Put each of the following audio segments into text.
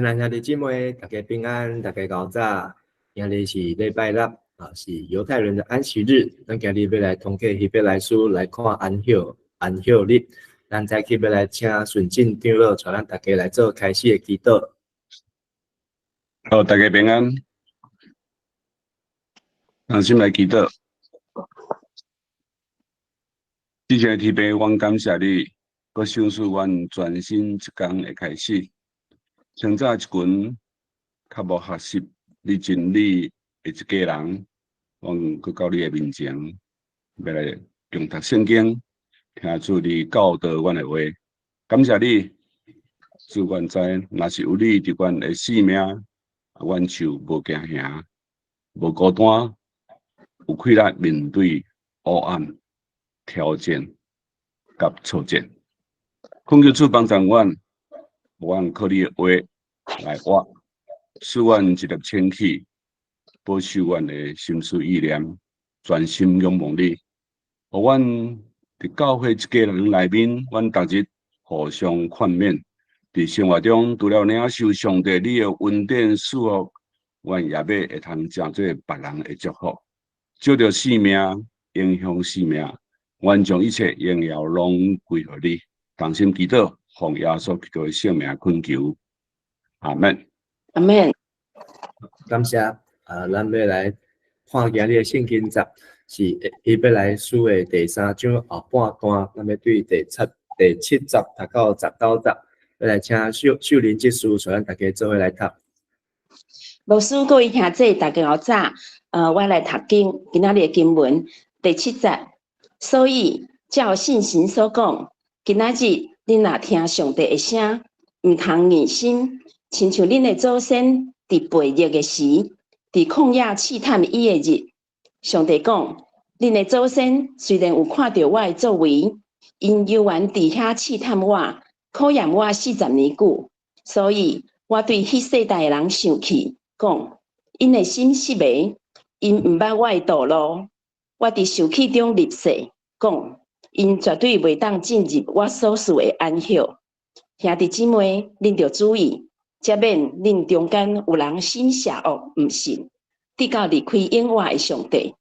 親愛兄弟姊妹，大家平安，大家𠢕早。今日是禮拜六，啊，是猶太人的安息日。咱今日欲來通過希伯來書來看安息安息日。咱早起欲來請順進長老帶咱大家來做開始的祈禱。好，大家平安。咱先來祈禱。至聖的天父，阮感謝你，閣賞賜阮全新一工的開始。清早一群較無學習你真理的一家人，阮閣到你的面前，欲來共讀聖經，聽主你教導阮的話。感謝你，主，阮知，若是有你佇阮的生命，阮就無驚嚇，無孤單，有氣力面對黑暗、挑戰佮挫折。懇求主幫助阮，予阮靠你的話來活，使阮一粒清氣，保守阮的心思意念，專心仰望你。予阮佇教會一家人內面，阮逐日互相勸勉。佇生活中，除了領受上帝你的恩典賜福，阮也欲會通成做別人的祝福，照著生命，影響生命。阮將一切榮耀攏歸予你，同心祈禱，奉耶穌基督的聖名懇求，阿門。阿門。感謝啊，咱欲來看今日的聖經節是希伯來書的第三章後半段，咱欲對第七節讀到19節，欲來請秀秀玲執事帶咱大家做伙來讀。牧師，各位兄弟，大家好早。我來讀經，今仔日的經文第七節。所以照信神所講，今仔日恁若聽上帝的聲，毋通硬心，親像恁的祖先佇悖逆的時，佇曠野試探伊的日。上帝講，恁的祖先雖然有看著我的作為，𪜶猶原佇遐試探我，考驗我40年久。所以我對彼世代的人生氣，講，𪜶的心失迷，𪜶毋捌我的道路。我佇受氣中立誓，講，𪜶絕對袂當進入我所賜的安息。兄弟姊妹，恁著注意，才免恁中間有人心邪惡，毋信，直到離開永活的上帝。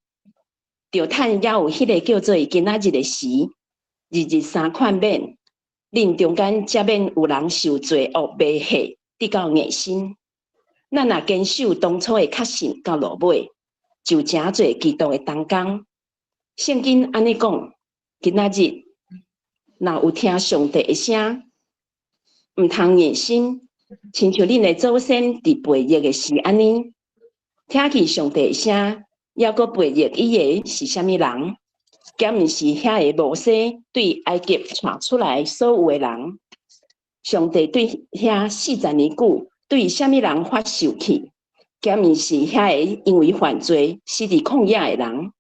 著趁猶有彼个叫做今仔日的時，日日相勸勉，恁中間才免有人受罪惡迷惑，直到硬心。咱若堅守當初的確信到落尾，就成做基督的同工。聖經按呢講：今仔日若有聽上帝的聲，毋通硬心，親像恁的祖先佇悖逆的時按呢，聽去上帝的聲，猶閣悖逆伊的是啥物人？敢毋是遐个摩西對埃及帶出來所有的人？上帝對遐四十年久對啥物人發受氣？敢毋是遐个因為犯罪死佇曠野的人？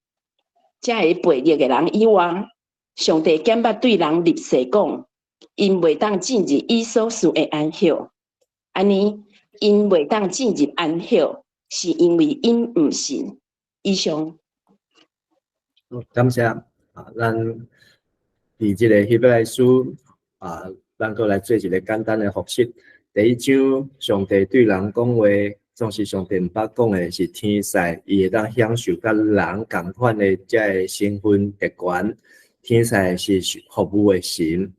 遮个悖逆的人以外，上帝敢捌對人立誓講，𪜶袂當進入伊所賜的安息。按呢，𪜶袂當進入安息，是因為𪜶毋信。以上。感謝啊，咱佇這个希伯來書啊，咱閣來做一个簡單的複習。第一章，上帝對人講話，總是上帝毋捌講的是天使，伊會當享受佮人仝款的這个身份特權。天使是服務的神。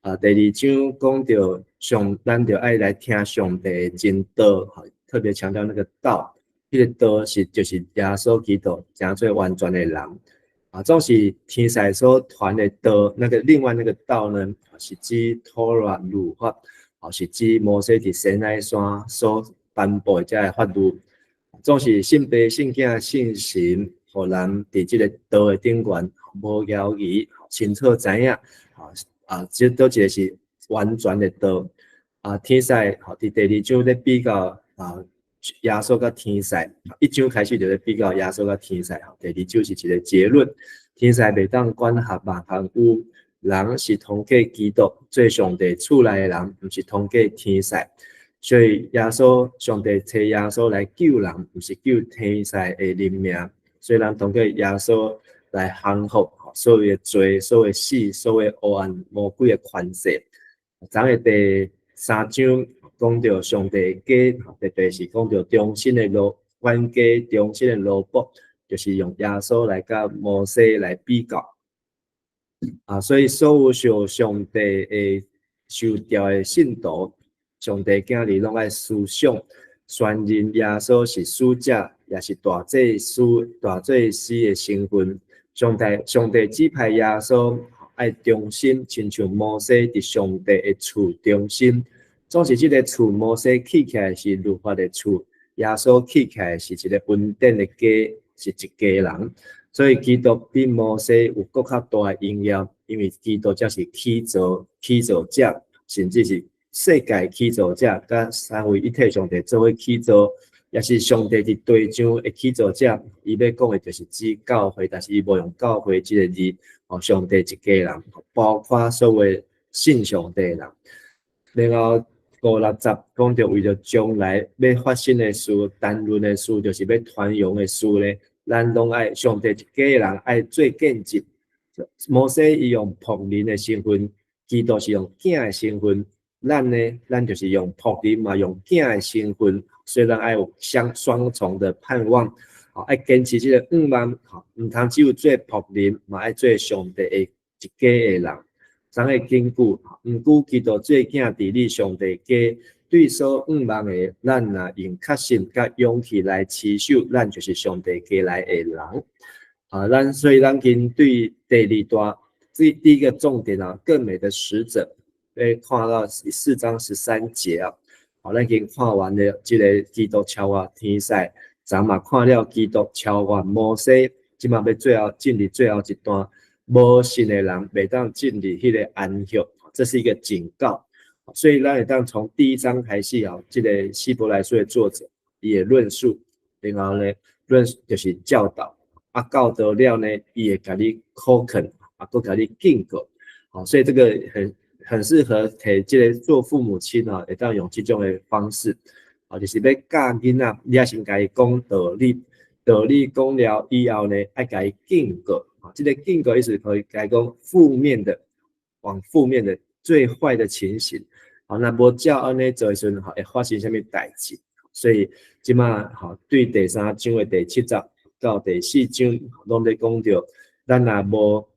啊，第二章講著上，咱著愛來聽上帝的真道，特別強調那個道，彼個道是就是耶穌基督，成做完全的人。啊，總是天使所傳的道，那個另外那個道呢，是指妥拉律法，啊，是指摩西佇西奈山所頒布的這个法律。總是聖父、聖囝、聖神，予人佇這个道的頂懸無猶疑，清楚知影。啊啊，這佗一个是完全的道。啊，天使吼，佇第二章咧比較啊，耶穌佮天使，一章開始就咧比較耶穌佮天使。吼，第二章是一个結論，天使袂當管轄萬項有，人是通過基督做上帝厝內的人，毋是通過天使。所以耶穌上帝差耶穌來救人，毋是救天使的人命。所以咱通過耶穌來降服所有的罪、所有的死、所有的黑暗魔鬼的權勢。昨个第三章講著上帝的家，特別是講著忠心的奴管家，忠心的奴僕，就是用耶穌來佮摩西來比較。啊，所以所有受上帝的受召的信徒，上帝囝兒攏愛思想，宣認耶穌是使者，也是大祭司、大祭司的身份。上帝指派耶穌愛忠心，親像摩西佇上帝的厝忠心。總是這个厝摩西起起來是律法的厝，耶穌起起來是一個恩典的家，是一家人。所以基督比摩西有閣較大的榮耀，因為基督才是起造者，甚至是世界起造者，佮三位一體上帝做伙起造，也是上帝佇地上的起造者。伊欲講的就是指教會，但是伊無用教會這个字，哦，上帝一家人，包括所有信上帝的人。然後五六節講著為著將來欲發生的事，談論的事，就是欲傳揚的事咧。咱攏愛上帝一家人愛做見證。摩西伊用僕人的身份，基督是用囝的身份。咱呢，咱就是用僕人嘛，用囝的身份，所以咱愛有雙雙重的盼望，愛堅持這个向望，毋通只有做僕人，嘛愛做上帝的一家的人。昨個根據，毋過基督做囝治理上帝家，對所向望的，咱若用確信佮勇氣來持守，咱就是上帝家內的人。啊，咱所以咱今對第二段，這第一個重點啊，更美的使者，欲看到4章13節啊。好，咱已經看完了這个基督超越天使，昨嘛看了基督超越摩西，這馬欲最後進入最後一段，無信的人袂當進入彼个安息，這是一個警告。所以咱會當從第一章開始啊，這个希伯來書的作者伊會論述，然後呢論就是教導，啊教導了呢，伊會共你考肯，啊閣共你警告，好，所以這個很適合提這个做父母親啊，會當用這種的方式，啊，就是欲教囡仔，你愛先共伊講道理，道理講了以後呢，愛共伊警告，啊，這个警告意思可以共伊講負面的，往負面的最壞的情形。好，若無照按呢做的時陣，會發生啥物代誌？所以這馬吼對第三章的第七節到第四章，攏咧講著，咱若無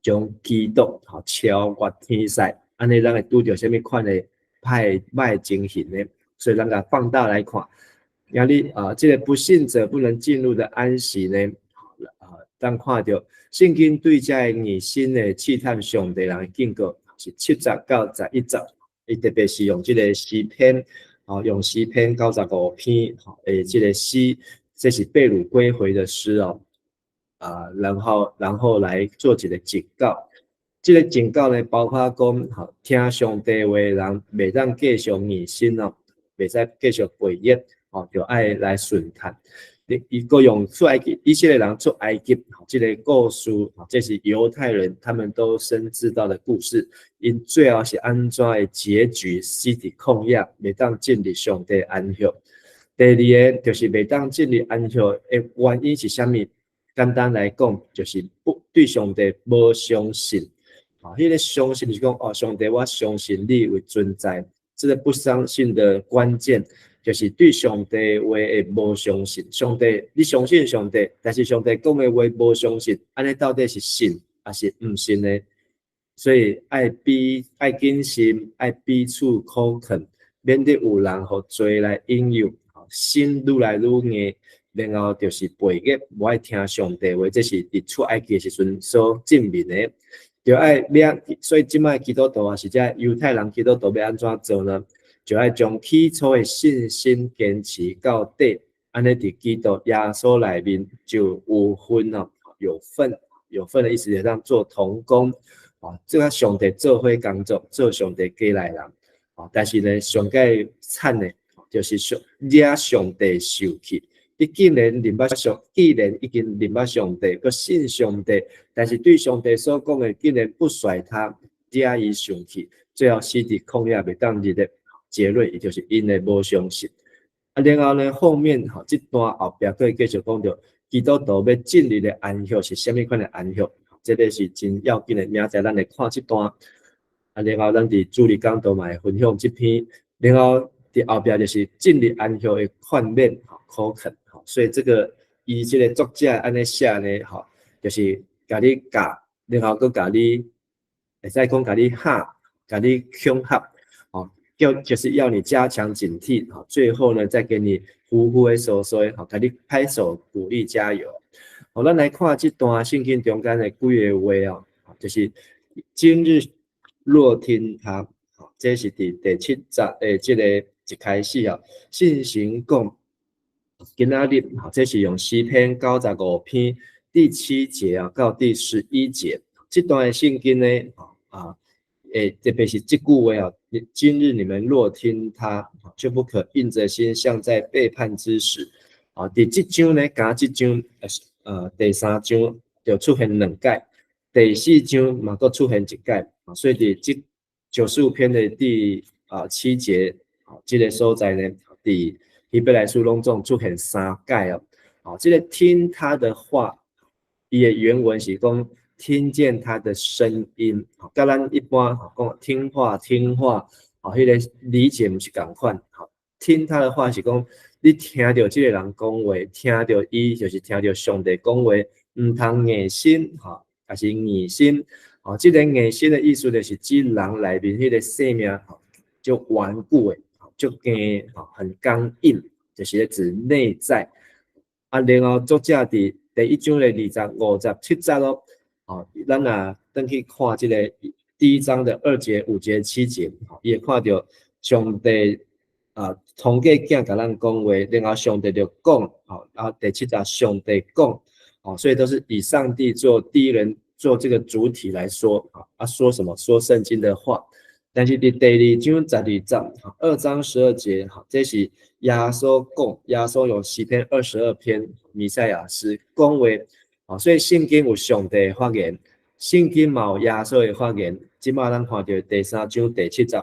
將基督吼超越天使，按呢咱會拄著啥物款的歹情形呢？所以咱共放大來看，今日啊，這个不信者不能進入的安息呢？啊，當看著聖經對這个硬心的試探上帝人的警告，是7節到11節。伊特別是用這个詩篇，哦，用詩篇95篇，吼，這个詩，這是被擄歸回的詩哦，啊，然後來做一个警告，這个警告呢，包括講，吼，聽上帝話的人，袂當繼續硬心哦，袂使繼續背逆，哦，就愛來順從。伊閣用出埃及，以色列人出埃及，這个故事，這是猶太人他們都深知道的故事。𪜶最後是按怎的結局？死佇曠野，袂當進入上帝安息。第二个就是袂當進入安息的原因是啥物？簡單來講，就是不對上帝無相信。啊，彼个相信是講哦，上帝我相信你有存在。這个不相信的關鍵，就是對上帝話的無相信。上帝，你相信上帝，但是上帝講的話無相信，按呢到底是信抑是毋信呢？所以愛謹慎，愛彼此苦勸，免得有人予罪來引誘，心愈來愈硬，然後就是背逆，無愛聽上帝話。這是佇出埃及的時陣所證明的。就愛欲，所以這擺基督徒啊，是這猶太人基督徒欲按怎做呢？就愛將起初的信心堅持到底，按呢佇基督耶穌內面就有份哦，有份，有份的意思就是當做同工，哦，這個上帝做伙工作，做上帝家內人，哦，但是呢，上蓋慘的，就是上惹上帝受氣。你既然認捌上，既然已經認捌上帝，閣信上帝，但是對上帝所講的，竟然不甩他，惹伊生氣，最後死佇曠野袂當入的結論，伊就是𪜶的無相信。啊，然後呢，後面吼，這段後壁閣繼續講著，基督徒欲進入的安息是啥物款的安息？這个是真要緊的。明仔載咱來看這段。啊，然後咱佇主日講道嘛會分享這篇，然後佇後壁就是進入安息的勸勉，吼，苦懇，吼，所以這個伊這個作者按呢寫呢，吼，就是共你教，然後閣共你會使講共你嚇，共你恐嚇，吼，叫就是要你加強警惕，吼，最後呢再給你呼呼的說說，吼，共你拍手鼓勵加油。好，咱來看這段聖經中間的幾个話哦，就是今日若聽他，這是佇第七節的這個一開始哦，信神講，今仔日，這是用詩篇95篇第七節啊到第11節，這段的聖經呢，啊，特別是這句話哦，今日你們若聽他，就不可硬著心，像在背叛之時。啊，佇這章呢，加這章，第三章就出現兩擺，第四章嘛閣出現一擺，所以佇這95篇的第七節，這個所在呢，佇希伯來書攏總出現三擺哦。哦，這個聽他的話，伊的原文是講聽見他的聲音，佮咱一般講聽話聽話，哦，彼個理解毋是仝款，吼，聽他的話是講你聽著這個人講話，聽著伊就是聽著上帝講話，毋通硬心，吼，抑是硬心，哦，這個硬心的意思就是指人內面彼個生命，吼，足頑固的，足硬，吼，很剛硬，就是咧指內在。啊，然後作者佇第一章的二十、五節、七節咯，哦，咱若轉去看這個第一章的二節、五節、七節，伊會看著上帝啊，通過囝共咱講話，然後上帝就講，吼，啊，第七節上帝講，哦，所以都是以上帝做第一人做這個主體來說，啊，說什麼？說聖經的話。但是佇第二章12節，二章十二節，哈，這是耶穌講，耶穌用詩篇22篇彌賽亞詩講話，啊，所以聖經有上帝的發言，聖經嘛有耶穌的發言。這擺咱看著第三章第七節，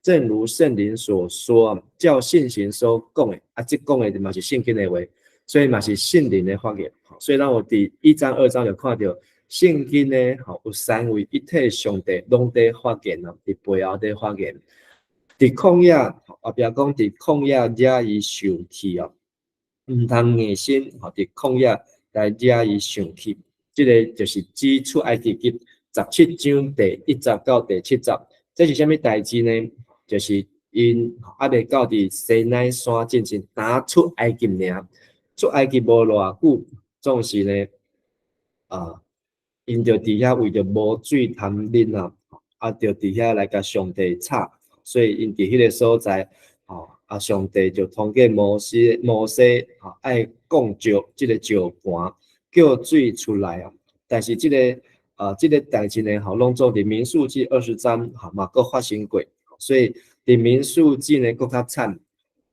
正如聖靈所說，照信心所講的，啊，這講的嘛是聖經的話，所以嘛是聖靈的發言。所以咱有佇一章、二章就看著聖經呢，吼，有三位一體上帝攏佇發言哦，佇背後佇發言。佇曠野後壁講佇曠野惹伊受氣哦，毋通硬心，吼，佇曠野來惹伊生氣，這个就是指出埃及記17章第1節到第7節，這是啥物代誌呢？就是𪜶猶未到佇西奈山進前，剛出埃及爾，出埃及無偌久，總是呢，啊，𪜶就佇遐為著無水通啉啊，啊，就佇遐來共上帝吵，所以𪜶佇彼个所在，吼，啊，上帝就通過摩西，摩西，吼，愛降石，這个石盤，叫水出來啊。但是這个啊，這个代誌呢，吼，攏總佇民數記20章，吼，嘛閣發生過，所以佇民數記呢，閣較慘，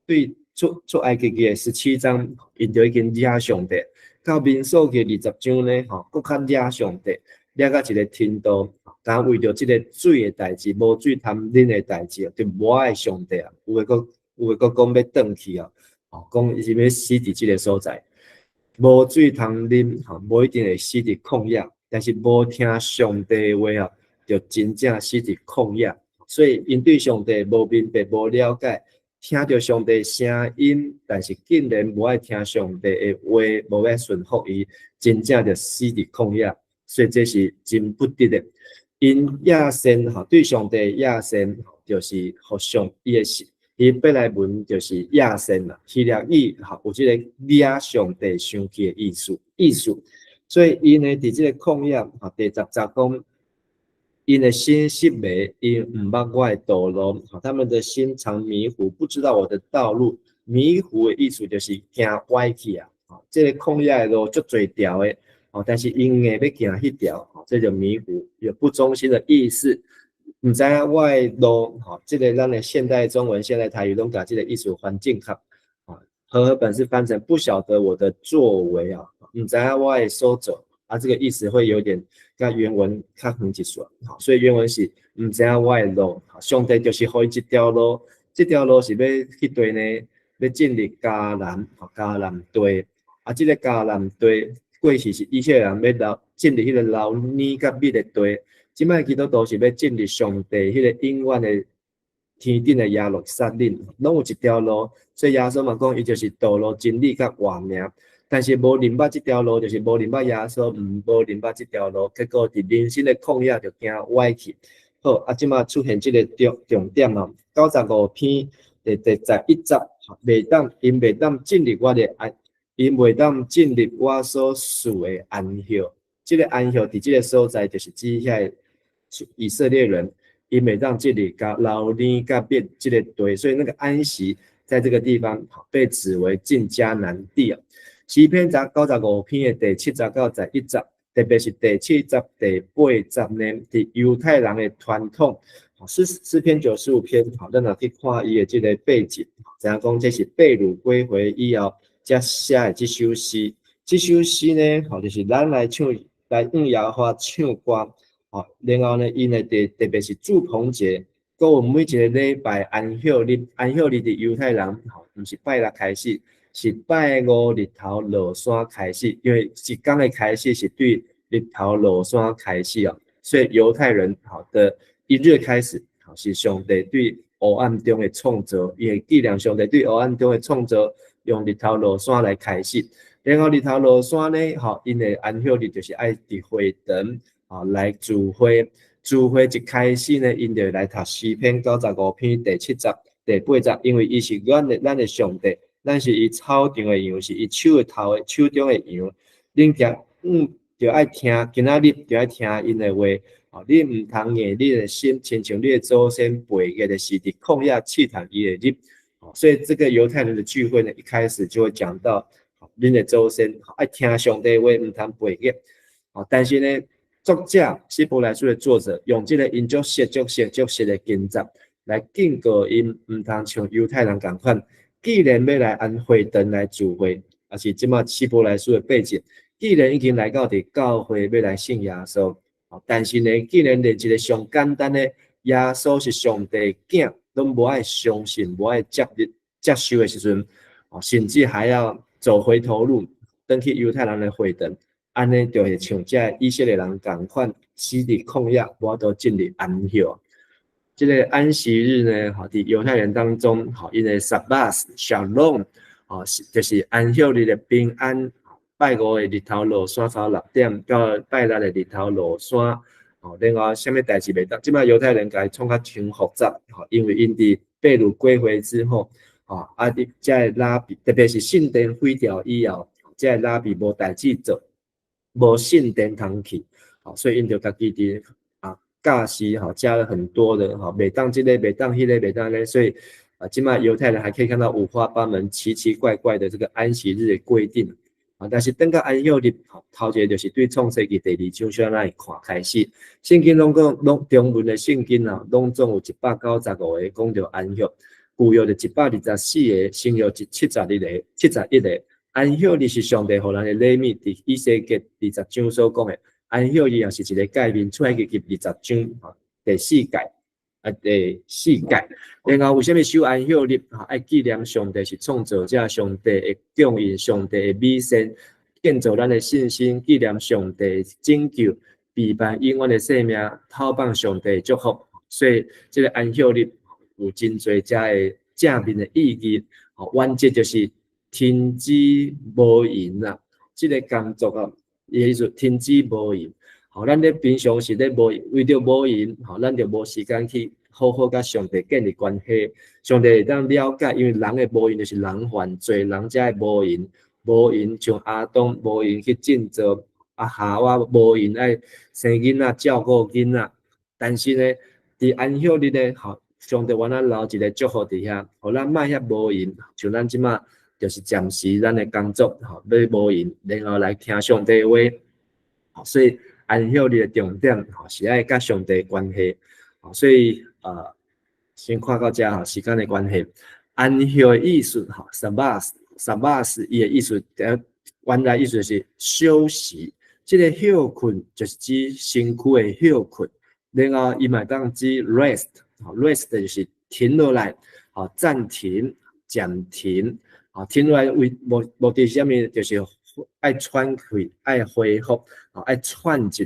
對出埃及記的17章，𪜶就已經惹上帝。到民數記20章呢，吼，閣較惹上帝，惹到一个程度，敢為著這个水的代誌，無水通啉的代誌，就無愛上帝啊。有的閣講欲轉去啊，吼，講伊是欲死佇這个所在，無水通啉，吼，無一定會死佇曠野，但是無聽上帝話啊，就真正死佇曠野。所以𪜶對上帝無明白、無了解。聽著上帝聲音，但是竟然無愛聽上帝的話，無愛順服伊，真正就死佇曠野。所以這是真不得的。𪜶野心吼，對上帝野心，就是予上伊的希伯來文就是野心啦。希臘語吼有這个惹上帝生氣的意思，意思。所以𪜶呢，佇這个曠野吼，第10節講，𪜶的心失迷，𪜶毋捌我的道路，他們的心常迷糊，不知道我的道路。迷糊的意思就是行歪去啊！這个曠野的路足濟條的，哦，但是𪜶硬欲行彼條，這就迷糊，有不忠心的意思。毋知影我的路，吼，這个咱的現代中文、現代台語攏共這个意思翻正確。啊，和合本是翻成不曉得我的作為啊，毋知影我的所做。啊，這个意思會有點佮原文較遠一撮，所以原文是毋知影我的路，上帝就是予伊這條路，這條路是欲去佗呢？欲進入迦南，迦南地。啊，這个迦南地過去是以色列人欲流進入彼个流奶佮蜜的地，這擺基督徒是欲進入上帝彼个永遠的天頂的耶路撒冷，攏有一條路。所以耶穌嘛講，伊就是道路、真理佮活命。但是無認捌這條路，就是無認捌耶穌，毋無認捌這條路，結果佇人生的曠野就行歪去。好，啊，這擺出現這个重點哦，95篇第11節，袂當𪜶袂當進入我的安，𪜶袂當進入我所賜的安息。這个安息佇這个所在，就是指遐个以色列人，𪜶袂當進入佮流奶佮蜜這个地，所以那个安息在這个地方被指為進迦南地啊。詩篇95篇的第7節到11節，特別是第七節、第八節呢，佇猶太人的傳統。詩篇95篇，吼，咱若去看伊的這个背景，知影講這是被擄歸回以後才寫的這首詩。這首詩呢，吼，就是咱來唱，來向耶和華唱歌，吼，然後呢，𪜶的特別是住棚節，閣有每一个禮拜安息日，安息日佇猶太人，吼，毋是拜六開始，是拜五日頭落山開始，因為一工的開始是對日頭落山開始哦，所以猶太人吼的一日開始，吼是上帝對黑暗中的創造，伊會紀念上帝對黑暗中的創造，用日頭落山來開始，然後日頭落山呢，吼，𪜶的安息日就是愛佇會堂，吼來聚會，聚會一開始呢，𪜶就來讀詩篇九十五篇第七節、第八節，因為伊是咱的上帝。咱是伊草場的羊，是伊手的頭的手中的羊。恁共著愛聽，今仔日著愛聽𪜶的話。哦，你毋通硬你的心，親像你的祖先背逆的時，佇曠野試探伊的日。所以這个猶太人的聚會呢，一開始就會講到，恁的祖先愛聽上帝話，毋通背逆。哦，但是呢，作者希伯來書的作者用這个𪜶足熟、足熟、足熟的經節來警告𪜶，毋通像猶太人仝款。既然欲來按會堂來聚會，抑是這擺希伯來書的背景，既然已經來到佇教會欲來信耶穌，但是呢，既然連一个上簡單的耶穌是上帝囝，攏無愛相信、無愛接入接受的時陣，甚至還要走回頭路，轉去猶太人的會堂，按呢就會像這以色列人仝款，死佇曠野，無法度進入安息。這个安息日呢，吼，佇猶太人當中，吼，𪜶的 Sabbath Shalom，吼，就是安息日的平安。拜五的日頭落山頭6點，到拜六的日頭落山，吼，另外啥物代誌袂當。這擺猶太人共伊創較傷複雜，吼，因為𪜶佇被擄歸回之後，吼，啊，佇這个拉比，特別是聖殿毀掉以後，這个拉比無代誌做，無聖殿通去，吼，所以𪜶就家己佇教示吼，加了很多的吼，袂當這个，袂當彼個，袂當彼个，所以啊，這擺猶太人還可以看到五花八門、奇奇怪怪的這個安息日的規定啊。但是等到安息日，頭一个就是對創世記第二章先來看開始，聖經攏講，攏中文的聖經啊，攏總有195個講著安息，舊約就124個，新約就71個，71個。安息日是上帝予咱的禮物，佇以西結20章所講的。安息日也是一个誡命，出埃及記20章，吼，第四誡，啊，第四誡。然後為啥物守安息日？吼，愛紀念上帝是創造者，上帝的供應，上帝的美善，建造咱的信心，紀念上帝拯救，備辦永遠的生命，討放上帝的祝福。所以，這个安息日有真濟遮的正面的意義。吼，原則就是停止無閒啦，這个工作啊。伊意思停止無閒，吼，咱咧平常時咧無為著無閒，吼，咱就無時間去好好佮上帝建立關係。上帝會當了解，因為人的無閒就是人犯罪，人才會無閒，無閒像亞當無閒去建造，啊夏娃無閒愛生囡仔照顧囡仔。但是呢，佇安息日呢，吼，上帝原來留一個祝福佇遐，予咱莫遐無閒，像咱這擺。就是暫時咱的工作吼，欲無閒，然後來聽上帝話。所以安息日的重點吼是愛佮上帝關係。所以先看到遮吼，時間的關係。安息的意思吼，Sabbath，Sabbath 伊的意思，原來意思是休息。這个歇睏就是指身軀的歇睏，然後伊嘛會當指 rest，rest 就是停落來，吼暫停、暫停。啊，停落來為目的是啥物？就是愛喘氣、愛恢復、啊愛喘一下。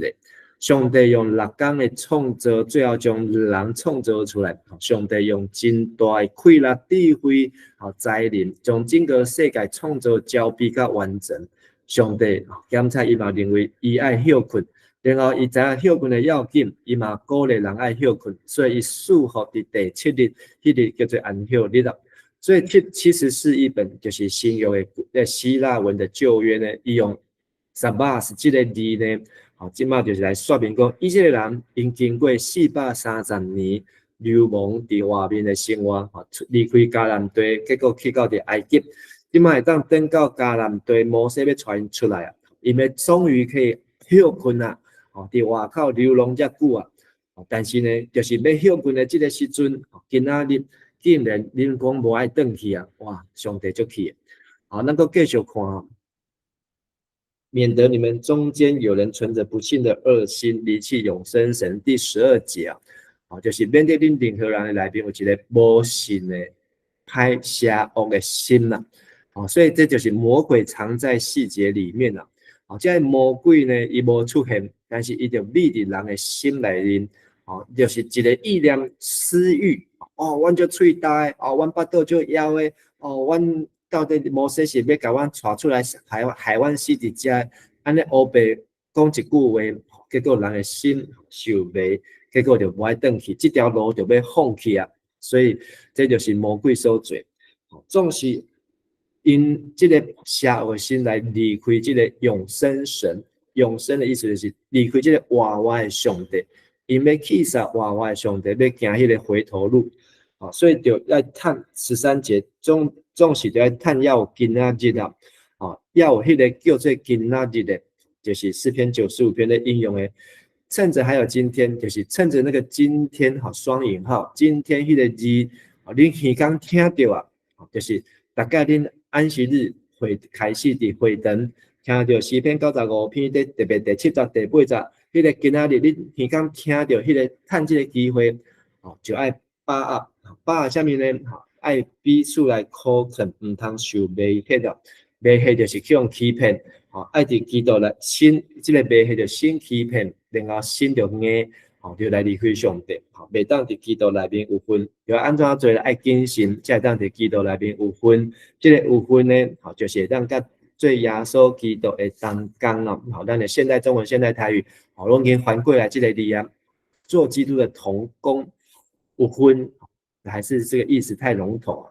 上帝用6工的創造，最後將人創造出來。上帝用真大的氣力、智慧、才能，將整個世界創造交備甲完成。上帝檢查伊嘛認為伊愛歇睏，然後伊知影歇睏的要緊，伊嘛鼓勵人愛歇睏，所以伊賜福佇第七日，彼日叫做安息日啦。所以七十士譯本就是新約的希臘文的舊約呢，伊用 Sabbath 這個字呢，吼，這馬就是來說明講，以色列人𪜶經過430年流亡佇外面的生活，吼，離開迦南地，結果去到佇埃及，這馬會當轉到迦南地，摩西欲帶𪜶出來啊，𪜶欲終於可以歇睏啊，吼，佇外口流浪遮久啊，但是呢，就是欲歇睏的這個時陣，今仔日竟然恁講無愛轉去啊，哇，上帝足氣的，好，咱閣繼續看。免得你們中間有人存着不信的惡心，離棄永生神。第12節啊，就是免得恁任何人的內面有一個無信的歹邪惡的心啦。所以這就是魔鬼藏在細節裡面啦。這個魔鬼呢，伊無出現，但是伊就覕佇人的心內面，就是一個意念私欲。哦，阮足喙焦的，哦，阮腹肚足枵的，哦，阮到底摩西是欲共阮帶出來害害阮死佇遮，按呢烏白講一句話，結果人的心受迷，結果就無愛轉去，這條路就欲放棄啊。所以這就是魔鬼所做，總是𪜶這個邪惡心來離開這個永生神。永生的意思就是離開這個活活的上帝，𪜶欲棄殺活活的上帝，欲行彼個回頭路。所以就愛趁13節，總是就愛趁猶有今仔日啊，猶有彼個叫做今仔日的，就是詩篇95篇的應用的，趁著還有今天，就是趁著那個今天，哈，雙引號，今天彼個字，恁耳孔聽著啊，就是逐概恁安息日會開始佇會堂聽著詩篇95篇，佇特別第七節、第八節，彼個今仔日恁耳孔聽著彼個趁這個機會，就愛把握，把握啥物呢？愛彼此來苦勸，毋通受迷惑啊！迷惑就是去予欺騙，吼，愛佇基督內心，這個迷惑就心欺騙，然後心就硬，吼，就來離開上帝，吼，袂當佇基督內面有份。要按怎做？愛謹慎，才會當佇基督內面有份。這個有份呢，吼，就是會當佮做耶穌基督的同工哦。吼，咱的現代中文、現代台語，吼，攏已經翻過來這個字啊，做基督的同工有份。還是這個意思太籠統啊，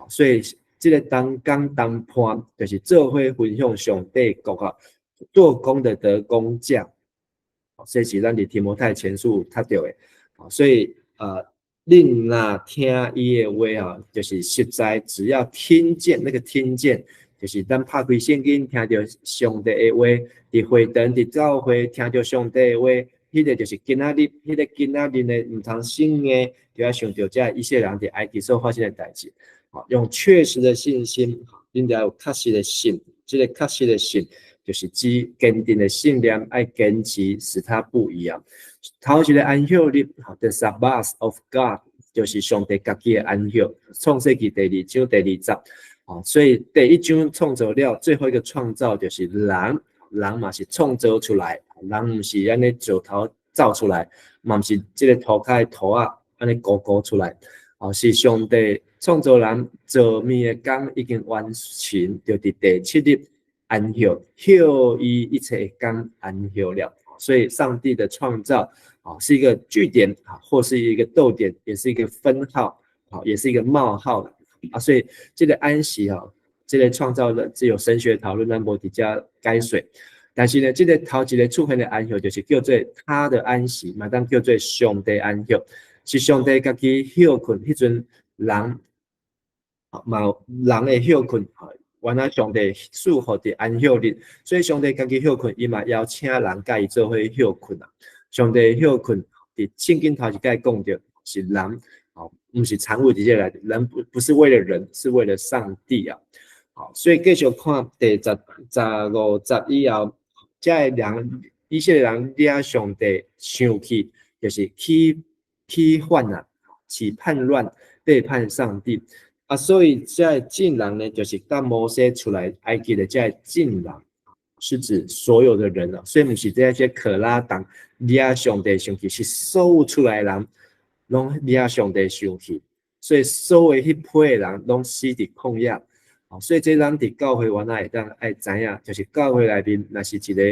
所以這個同工同伴就是做伙分享上帝國啊，做工的得工價，這是咱佇提摩太前書讀著的，所以恁若聽伊的話啊，就是實在只要聽見那個聽見，就是咱拍開聖經聽著上帝的話，佇會堂佇教會聽著上帝的話，彼個就是今仔日，彼個今仔日呢，毋通心硬，就愛想著這以色列人佇埃及所發生的代誌，用確實的信心，恁著有確實的信，這個確實的信，就是指堅定的信念，愛堅持，使它不移啊。頭一個安息日，The Sabbath of God，就是上帝家己的安息。創世記第二章第二節，所以第一章創造了，最後一個創造就是人，人嘛是創造出來，人毋是按呢石頭造出來，嘛毋是這個塗跤的土仔按呢糊糊出來，是上帝創造人造物的工已經完成，就佇第七日安息，歇伊一切的工安息了。所以上帝的創造啊，是一個句點啊，或是一個逗點，也是一個分號，啊，也是一個冒號啊。所以這個安息啊，這個創造的只有神學討論，咱無佇遮解說。但是呢，這個頭一個出現的安息，就是叫做他的安息，嘛當叫做上帝安息，是上帝家己歇睏，彼陣人，嘛人會歇睏。原來上帝賜予佇安息日，所以上帝家己歇睏，伊嘛邀請人佮伊做伙歇睏啊。上帝歇睏，佇聖經頭一擺講著是人，哦，毋是產物佇這內，人不是為了人，是為了上帝啊。好，所以繼續看第15節以後，這个人以色列人惹上帝生氣，就是起反啊，起叛亂，背叛上帝。啊，所以這个眾人呢，就是佮摩西出來埃及的這个眾人，是指所有的人啊，所以毋是這些可拉黨惹上帝生氣，是所有出來人攏惹上帝生氣，所以所有彼批的人攏死佇曠野。所以這咱佇教會原來會當愛知影，就是教會內面若是一個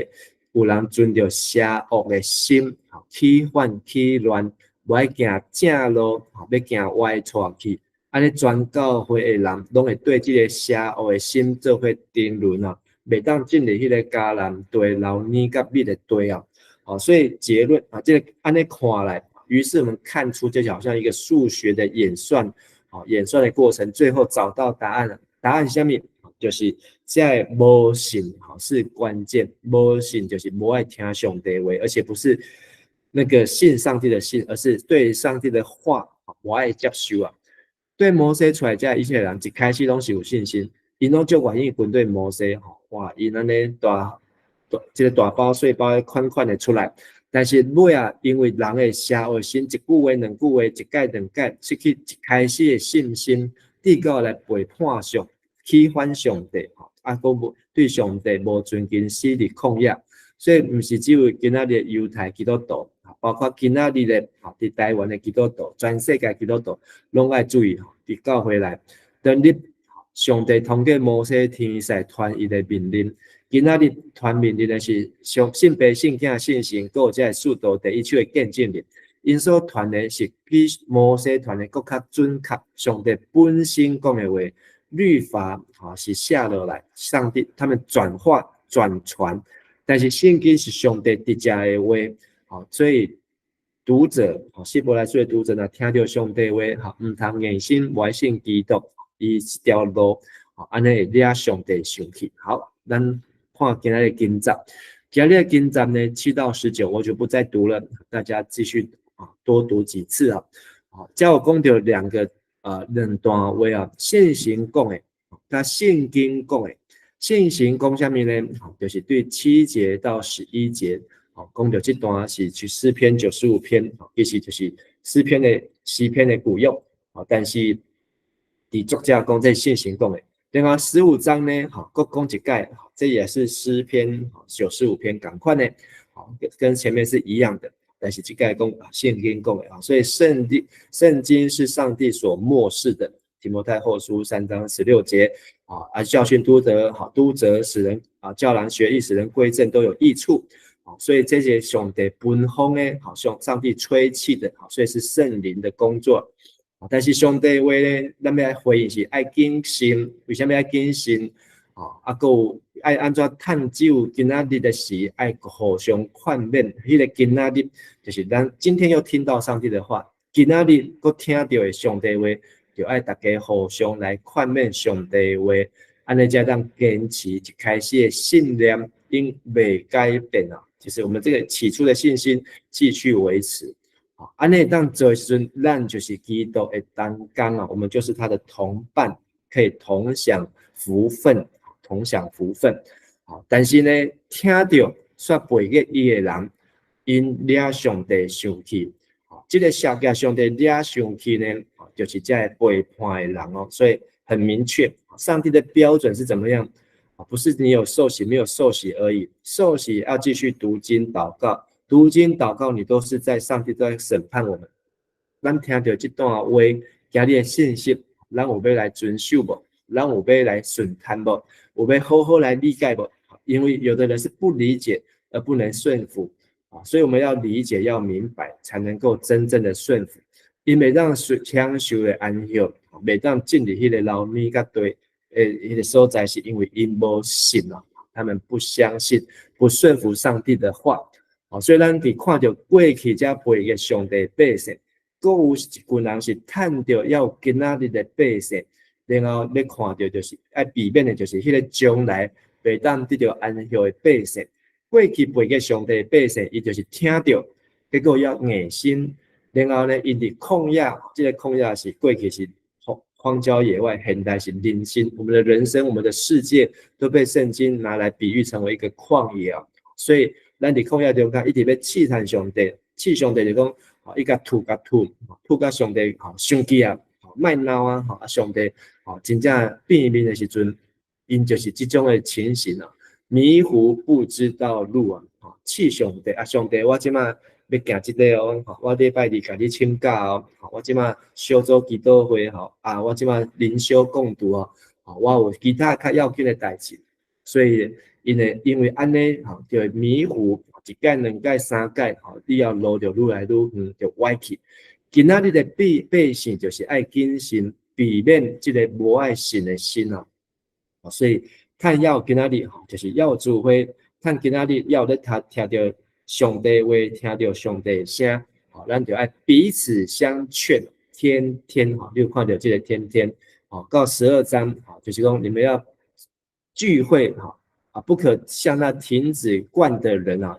有人存著邪惡的心，起反起亂，無愛行正路，欲行歪錯去，按呢全教會的人攏會對這个邪惡的心做伙沉淪啊，袂當進入彼个迦南地流奶佮蜜的地啊。好，所以結論啊，這个按呢看來，於是我們看出這就好像一個數學的演算，好，演算的過程，最後找到答案了。答案是啥物？就是這个無信，吼是關鍵。無信就是無愛聽上帝話，而且不是那個信上帝的信，而是對上帝的話無愛接受啊。對摩西出來這以色列人一開始攏是有信心，𪜶攏足願意跟隨摩西，吼哇，𪜶按呢大大這个大包細包款款的出來。但是尾仔，因為人的邪惡心，一句話兩句話，一擺兩擺，失去一開始的信心，直到來背叛上。起反上帝，吼，啊，閣無對上帝無尊敬，死佇曠野，所以毋是只有今仔日猶太基督徒，包括今仔日的吼，佇台灣的基督徒，全世界基督徒，攏愛注意吼，佇教會內，當日上帝通過摩西天使傳伊的命令，今仔日傳命令的是上信爸信囝信聖，閣有這个使徒第一手的見證人，𪜶所傳的是比摩西傳的閣較準確，上帝本身講的話。律法啊是寫落來，上帝他們轉化轉傳，但是聖經是上帝直接的話，好，所以讀者，希伯來書的讀者呢，聽著上帝話，吼，毋通硬心無愛信基督，伊這條路，按呢會惹上帝生氣。好，咱看今仔日經節，今日經節呢7到19，我就不再讀了，大家繼續啊多讀幾次啊。好，遮有講著兩個。兩段話啊，信神講的，佮聖經講的，信神講啥物呢？就是對7節到11節，吼，講著這段是去詩篇95篇，其實就是詩篇的古用，但是佇作者講這信神講的。另外15章呢，吼，閣講一擺，這也是詩篇九十五篇仝款的，吼，跟前面是一樣的。但是這個講聖經講的啊，所以聖經是上帝所默示的。提摩太後書3章16節啊，教訓督責，好督責使人啊，教人學義，使人歸正都有益處啊。所以這些上帝分風呢，好像上帝吹氣的，好，所以是聖靈的工作。但是上帝話呢，咱欲愛回應是愛謹慎，為啥物愛謹慎？啊，閣有愛按怎探究今仔日的時，愛互相勸勉。彼个今仔日就是咱今天又聽到上帝的話，今仔日閣聽著的上帝話，就愛大家互相來勸勉上帝話，按呢才當堅持一開始的信念，永袂改變啊。就是我們這個起初的信心繼續維持。按呢當做的時陣，咱就是基督的同工啊，我們就是他的同伴，可以同享福分。同享福分，但是呢，聽著煞背逆伊的人，𪜶惹上帝生氣，這个邪共上帝惹生氣呢，就是這个背叛的人哦。所以很明確，上帝的標準是怎麼樣？不是你有受洗沒有受洗而已，受洗要繼續讀經禱告，讀經禱告你都是在上帝在審判我們。咱聽著這段話，今日的信息，咱有欲來遵守無？咱有欲來順趁無？有欲好好來理解無？因為有的人是不理解而不能順服啊，所以我們要理解、要明白，才能夠真正的順服。𪜶袂當享受的安息，袂當進入彼个流奶佮地的彼个所在，是因為𪜶無信啊，他們不相信、不順服上帝的話。啊，所以咱佇看著過去這背逆上帝百姓，閣有一群人是趁著猶今仔日的百姓。然後欲看著就是愛避免的，就是彼个將來袂當得著安息的百姓。過去背逆上帝百姓，伊就是聽著，結果猶硬心。然後呢，𪜶佇曠野，這个曠野是過去是荒郊野外，現代是人生。我們的人生，我們的世界都被聖經拿來比喻成為一個曠野啊。所以，咱佇曠野中間一直欲試探上帝，試上帝就講，伊共吐共吐，吐甲上帝吼生氣啊，莫鬧啊，吼啊上帝吼真正變面的時陣，𪜶就是這種的情形啊。迷糊不知道路啊！試上帝啊，上帝，我這馬欲行這个哦，我禮拜二共你請假哦，我這馬小組祈禱會吼，啊，我這馬靈修共讀哦，我有其他較要緊的代誌，所以因為按呢吼，就會迷糊，一擺、兩擺、三擺吼，以後路就愈來愈遠，就歪去。今仔日的百姓就是愛謹慎，避免這个無愛信的心啊。所以趁猶今仔日吼，就是猶有機會，趁今仔日猶有咧聽著上帝話，聽著上帝的聲，吼，咱就愛彼此相勸，天天吼，你有看著這个天天，吼，到12章，吼，就是講你們要聚會，吼，啊，不可像那停止慣的人啊，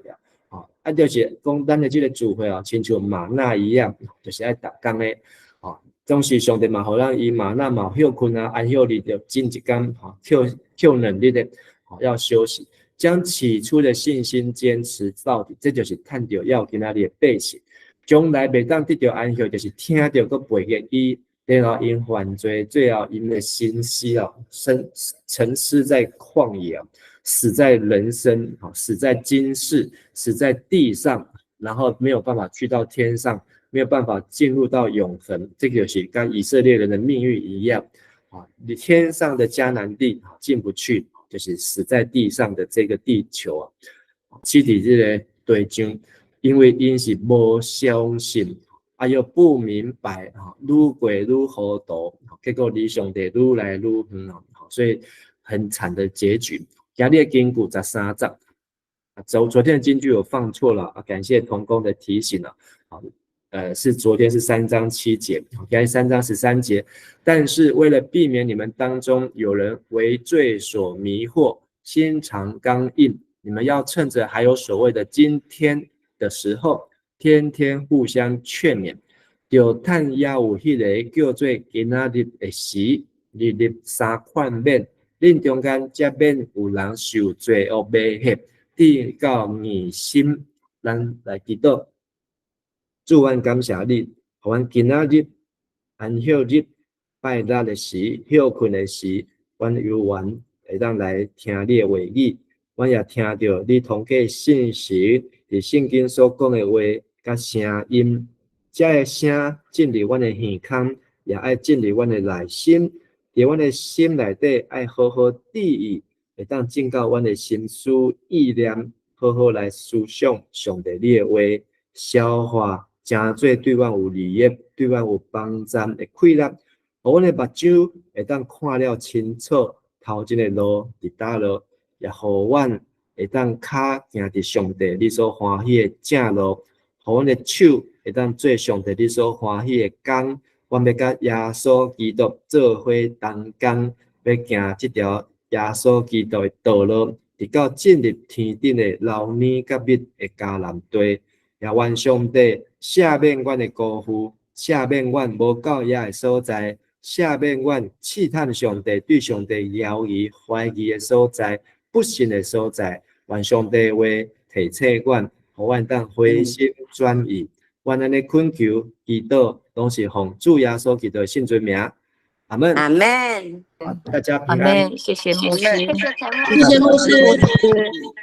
吼，啊，就是講咱的這个聚會啊，親像嗎哪一樣，就是愛逐工的，吼，總是上帝嘛，予咱伊嗎哪嘛歇睏啊，安息日就進一工，吼，歇歇2日的，吼，要休息，將起初的信心堅持到底，這就是趁著猶今仔日的百姓，將來袂當得著安息，就是聽著閣背逆伊，然後𪜶犯罪，最後𪜶的心死哦，生沉思在曠野，死在人生，死在今世，死在地上，然後沒有辦法去到天上，沒有辦法進入到永恆，這個就是跟以色列人的命運一樣，啊，你天上的迦南地進不去，就是死在地上的這個地球啊，死佇這个地上，因為𪜶是無相信，啊又不明白，愈過愈糊塗，結果離上帝愈來愈遠，所以很慘的結局。今日的金句13節，昨天的金句我放錯了，感謝同工的提醒了，好，是昨天是3章7節，今日3章13節。但是為了避免你們當中有人為罪所迷惑，心腸剛硬，你們要趁着還有所謂的今天的時候，天天互相勸勉。就趁猶有彼个叫做今仔日的時，日日相勸勉。恁中間才免有人受罪惡迷惑，致到硬心。咱來祈禱，主，阮感謝你，予阮今仔日安息日拜六的時，歇睏的時，阮有緣會當來聽你的話語，阮也聽著你通過信實佇聖經所講的話佮聲音，這个聲進入阮的耳孔，也愛進入阮的內心。佇阮的心內底，愛好好注意，會當進到阮的心思意念，好好來思想上帝你的話，消化，成做對阮有利益、對阮有幫助的氣力，予阮的目睭會當看了清楚，頭前的路佇佗落，也予阮會當跤行佇上帝你所歡喜的正路，予阮的手會當做上帝你所歡喜的工。阮欲佮耶穌基督做伙同工，欲行這條耶穌基督的道路，直到進入天頂的流奶佮蜜的迦南地。也願上帝赦免阮的辜負，赦免阮無夠額的所在，赦免阮試探上帝、對上帝猶疑懷疑的所在、不信的所在。願上帝話提醒阮，予阮當回心轉意。阮按呢懇求祈禱，攏是奉主耶穌基督的聖尊名。阿門。阿門。大家平安。阿門。謝謝牧師。謝謝牧師。